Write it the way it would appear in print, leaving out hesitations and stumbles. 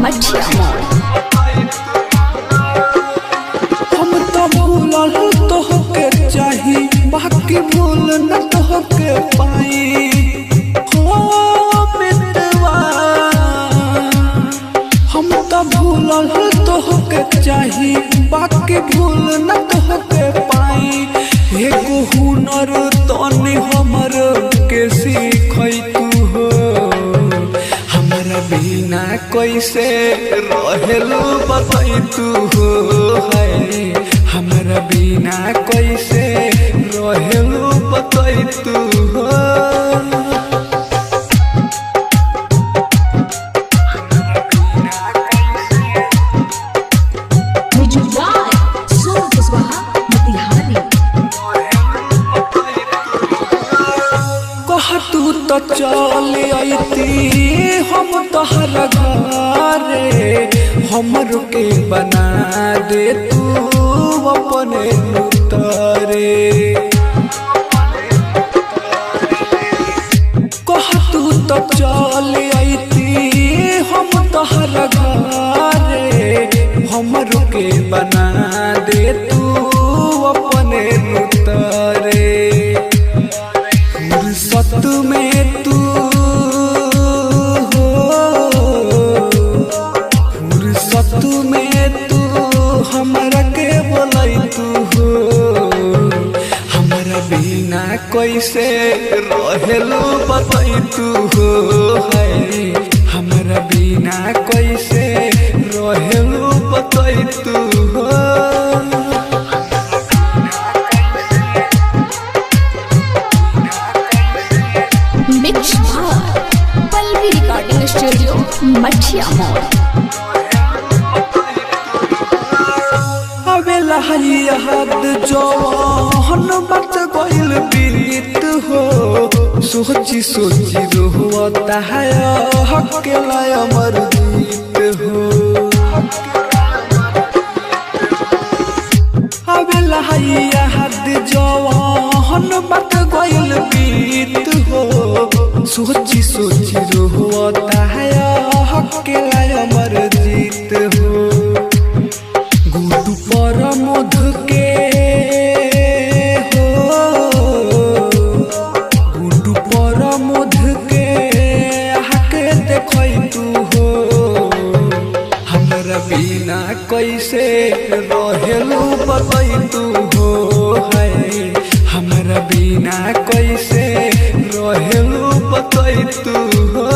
Mathiya Mor. हम तो भूलल तोहके चाही, बाकी भूल न तोहके पाई। हो मितवा, हम तो भूलल तोहके चाही, बाकी भूल न तोहके पाई। एगो हुनर तनी हमर के सीखै तू हो, हमरा बिना कैसे रहेलू बतै तू हो। है हमरा बिना कैसे रहेलू बतै तू हो। Music by Sonu Kushwaha, Motihari. कह तू तो चल अइती हम तोहर घरे, हमर के बना दे तू अपने उतरे। कह तू तो चल अइती हम तोहर घरे, हमर के बना दे तू अपने उतरे। फुर्सत में तू हो, फुर्सत में तू हमरा के बोलै तू हो। हमरा बिना कैसे रहेलू बतै तू हो। है हमरा बिना कैसे रहेलू बतै तू हो। Mix by Pallavi Recording Studio, Mathiya Mor. आवेला याद जवान बच गइल बीत हो, सोची सोची रोता है अकेला अमर जीत हो। आवेला याद जवान बच गइल बीत हो, सोची सोची रोता है अकेला अमर जीत हो। गुडू पर मधु के हो, गुडू पर मधु के आके देखै तू हो। हमरा बिना कैसे रहेलू बतै तू हो। है हमरा बिना कैसे रहेलू बतै तू हो।